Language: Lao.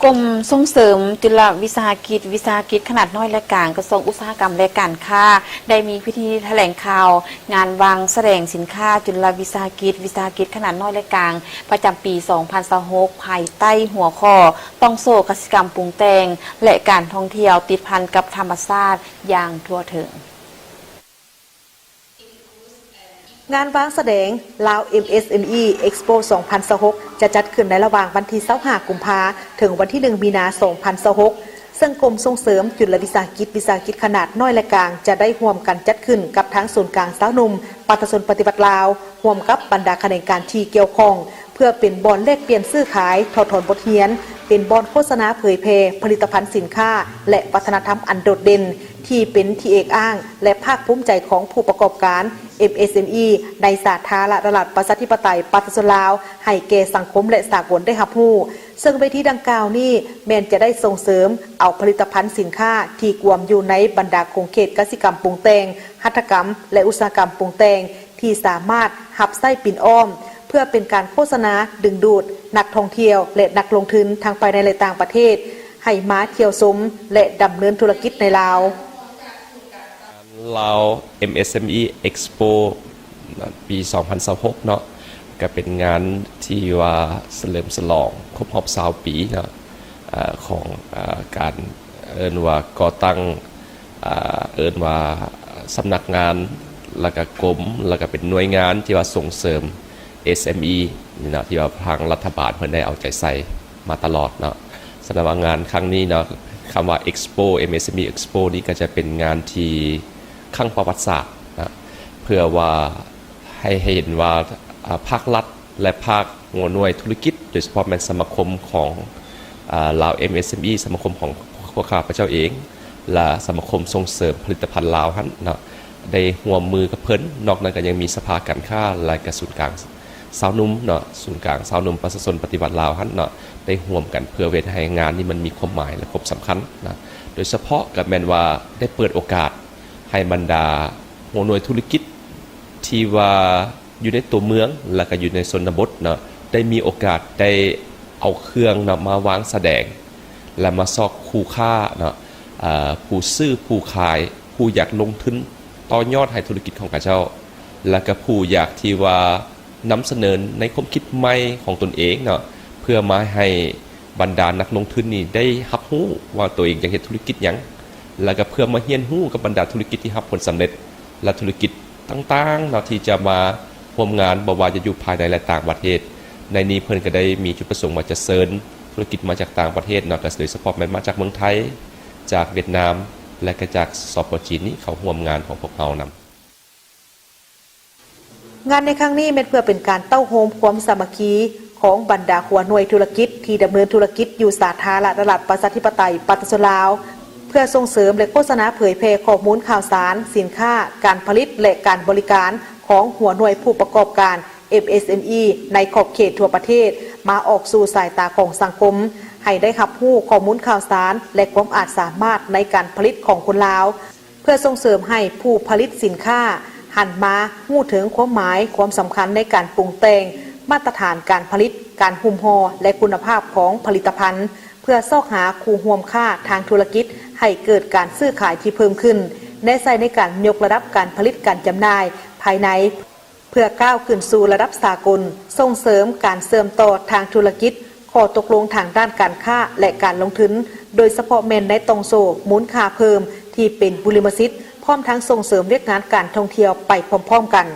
ກົມສົ່ງເສີມຈຸລະວິສາຫະກິດ, ວິສາຫະກິດຂະໜາດນ້ອຍ ແລະ ກາງ, ກະຊວງອຸດສາຫະກຳ ແລະ ການຄ້າ ໄດ້ມີພິທີຖະແຫຼງຂ່າວງານວາງສະແດງສິນຄ້າຈຸລະວິສາຫະກິດ, ວິສາຫະກິດຂະໜາດນ້ອຍ ແລະ ກາງ ປະຈຳປີສອງພັນຊາວຫົກ ພາຍໃຕ້ຫົວຂໍ້ ຕ່ອງໂສ້ກະສິກຳປຸງແຕ່ງ ແລະ ການທ່ອງທ່ຽວຕິດພັນກັບທຳມະຊາດຢ່າງທົ່ວເຖິງ. ງານວາງສະແດງ Lao MSME Expo ສອງພັນຊາວຫົກ ຈະຈັດຂຶ້ນໃນລະຫວ່າງວັນທີຊາວຫ້າ ກຸມພາ ເຖິງວັນທີໜຶ່ງ ມີນາ ສອງພັນຊາວຫົກ ເຊິ່ງກົມສົ່ງເສີມຈຸລະວິສາຫະກິດ, ວິສາຫະກິດຂະໜາດນ້ອຍ ແລະ ກາງ ຈະໄດ້ຮ່ວມກັນຈັດຂຶ້ນກັບທາງສູນກາງຊາວໜຸ່ມ ປະຊາຊົນປະຕິວັດລາວ, ຮ່ວມກັບບັນດາຂະແໜງການທີ່ກ່ຽວຂ້ອງ ເພື່ອເປັນບ່ອນແລກປ່ຽນຊື້ຂາຍ, ຖອດຖອນບົດຮຽນ, ເປັນບ່ອນໂຄສະນາເຜີຍແຜ່ຜະລິດຕະພັນສິນຄ້າ ແລະ ວັດທະນະທຳອັນໂດດເດັ່ນ ທີ່ເປັນທີ່ເອກອ້າງ ແລະ ພາກພູມໃຈຂອງຜູ້ປະກອບການ MSME ໃນສາທາລະນະລັດ ປະຊາທິປະໄຕ ປະຊາຊົນລາວ ໃຫ້ແກ່ສັງຄົມ ແລະ ສາກົນໄດ້ຮັບຮູ້. ເຊິ່ງເວທີດັ່ງກ່າວນີ້ແມ່ນຈະໄດ້ສົ່ງເສີມເອົາຜະລິດຕະພັນສິນຄ້າທີ່ກວມຢູ່ໃນບັນດາຂົງເຂດກະສິກຳປຸງແຕ່ງ, ຫັດຖະກຳ ແລະ ອຸດສາຫະກຳປຸງແຕ່ງ ທີ່ສາມາດຮັບໃຊ້ປິ່ນອ້ອມ ເພື່ອເປັນການໂຄສະນາດຶງດູດນັກທ່ອງທ່ຽວ ແລະ ນັກລົງທຶນທັງພາຍໃນ ແລະ ຕ່າງປະເທດ ໃຫ້ມາທ່ຽວຊົມ ແລະ ດຳເນີນທຸລະກິດໃນລາວ. Lao MSME Expo ປີສອງພັນຊາວຫົກເນາະ ກະເປັນງານທີ່ວ່າສະເຫຼີມສະຫຼອງຄົບຮອບຊາວປີເນາະ ອາ ຂອງ ອາ ການເອີ້ນວ່າກໍ່ຕັ້ງ ອາ ເອີ້ນວ່າສຳນັກງານ ແລ້ວກະກົມ ແລ້ວກະເປັນໜ່ວຍງານທີ່ວ່າສົ່ງເສີມ SME ນີ້ເນາະ ທີ່ວ່າທາງລັດຖະບານເພິ່ນໄດ້ເອົາໃຈໃສ່ມາຕະຫຼອດເນາະ. ສຳລັບວ່າງານຄັ້ງນີ້ເນາະ ຄຳວ່າ Expo MSME Expo ນີ້ກະຈະເປັນງານທີ່ຄັ້ງປະຫວັດສາດເນາະ ເພື່ອວ່າ ໃຫ້ເຫັນວ່າ ອາ ພາກລັດ ແລະ ພາກຫົວໜ່ວຍທຸລະກິດ ໂດຍສະເພາະແມ່ນສະມາຄົມຂອງ ອາ Lao MSME ສະມາຄົມຂອງພວກຂ້າພະເຈົ້າເອງ ແລະ ສະມາຄົມສົ່ງເສີມຜະລິດຕະພັນລາວຫັ້ນເນາະ ໄດ້ຮ່ວມມືກັບເພິ່ນ. ນອກນັ້ນກະຍັງມີສະພາການຄ້າ ແລະ ກະສູນກາງຊາວໜຸ່ມເນາະ ສູນກາງຊາວໜຸ່ມປະຊາຊົນປະຕິວັດລາວຫັ້ນເນາະ ໄດ້ຮ່ວມກັນເພື່ອເຮັດໃຫ້ງານນີ້ມັນມີຄວາມໝາຍ ແລະ ຄວາມສຳຄັນນະ. ໂດຍສະເພາະກະແມ່ນວ່າໄດ້ເປີດໂອກາດໃຫ້ບັນດາຫົວໜ່ວຍທຸລະກິດ ທີ່ວ່າຢູ່ໃນຕົວເມືອງ ແລ້ວກະຢູ່ໃນຊົນນະບົດເນາະ ໄດ້ມີໂອກາດໄດ້ເອົາເຄື່ອງເນາະມາວາງສະແດງ ແລະ ມາຊອກຄູ່ຄ້າເນາະ ອາ ຜູ້ຊື້ຜູ້ຂາຍ ຜູ້ຢາກລົງທຶນຕໍ່ຍອດໃຫ້ທຸລະກິດຂອງເຂົາເຈົ້າ ແລ້ວກະຜູ້ຢາກທີ່ວ່ານຳສະເໜີໃນຄວາມຄິດໃໝ່ຂອງຕົນເອງເນາະ ເພື່ອມາໃຫ້ບັນດານັກລົງທຶນນີ້ໄດ້ຮັບຮູ້ວ່າຕົວເອງຢາກເຮັດທຸລະກິດຫຍັງ ແລ້ວກະເພື່ອມາຮຽນຮູ້ກັບບັນດາທຸລະກິດທີ່ຮັບຜົນສຳເລັດ ແລະ ທຸລະກິດຕ່າງໆເນາະ ທີ່ຈະມາຮ່ວມງານ ບໍ່ວ່າຈະຢູ່ພາຍໃນ ແລະ ຕ່າງປະເທດ. ໃນນີ້ເພິ່ນກະໄດ້ມີຈຸດປະສົງວ່າຈະເຊີນທຸລະກິດມາຈາກຕ່າງປະເທດເນາະ ກະໂດຍສະເພາະແມ່ນມາຈາກເມືອງໄທ, ຈາກຫວຽດນາມ ແລະ ກະຈາກ ສປ ຈີນ ນີ້ເຂົ້າຮ່ວມງານຂອງພວກເຮົານຳ. ງານໃນຄັ້ງນີ້ແມ່ນເພື່ອເປັນການເຕົ້າໂຮມຄວາມສາມັກຄີຂອງບັນດາຫົວໜ່ວຍທຸລະກິດທີ່ດຳເນີນທຸລະກິດຢູ່ສາທາລະນະລັດ ປະຊາທິປະໄຕ ປະຊາຊົນລາວ ເພື່ອສົ່ງເສີມ ແລະ ໂຄສະນາເຜີຍແຜ່ຂໍ້ມູນຂ່າວສານ, ສິນຄ້າ, ການຜະລິດ ແລະ ການບໍລິການຂອງຫົວໜ່ວຍຜູ້ປະກອບການ MSME ໃນຂອບເຂດທົ່ວປະເທດ ມາອອກສູ່ສາຍຕາຂອງສັງຄົມ ໃຫ້ໄດ້ຮັບຮູ້ຂໍ້ມູນຂ່າວສານ ແລະ ຄວາມອາດສາມາດໃນການຜະລິດຂອງຄົນລາວ. ເພື່ອສົ່ງເສີມໃຫ້ຜູ້ຜະລິດສິນຄ້າຫັນມາຮູ້ເຖິງຄວາມໝາຍ, ຄວາມສຳຄັນໃນການປຸງແຕ່ງ, ມາດຕະຖານການຜະລິດ, ການຫຸ້ມຫໍ່ ແລະ ຄຸນນະພາບຂອງຜະລິດຕະພັນ, ເພື່ອຊອກຫາຄູ່ຮ່ວມຄ້າທາງທຸລະກິດໃຫ້ເກີດການຊື້ຂາຍທີ່ເພີ່ມຂຶ້ນ, ແນໃສ່ໃນການຍົກລະດັບການຜະລິດການຈຳໜ່າຍພາຍໃນ ເພື່ອກ້າວຂຶ້ນສູ່ລະດັບສາກົນ, ສົ່ງເສີມການເຊື່ອມຕໍ່ທາງທຸລະກິດ, ຂໍ້ຕົກລົງທາງດ້ານການຄ້າ ແລະ ການລົງທຶນ, ໂດຍສະເພາະແມ່ນໃນຕ່ອງໂສ້ມູນຄ່າເພີ່ມທີ່ເປັນບຸລິມະສິດ, ພ້ອມທັງສົ່ງເສີມວຽກງານການທ່ອງທ່ຽວໄປພ້ອມໆກັນ.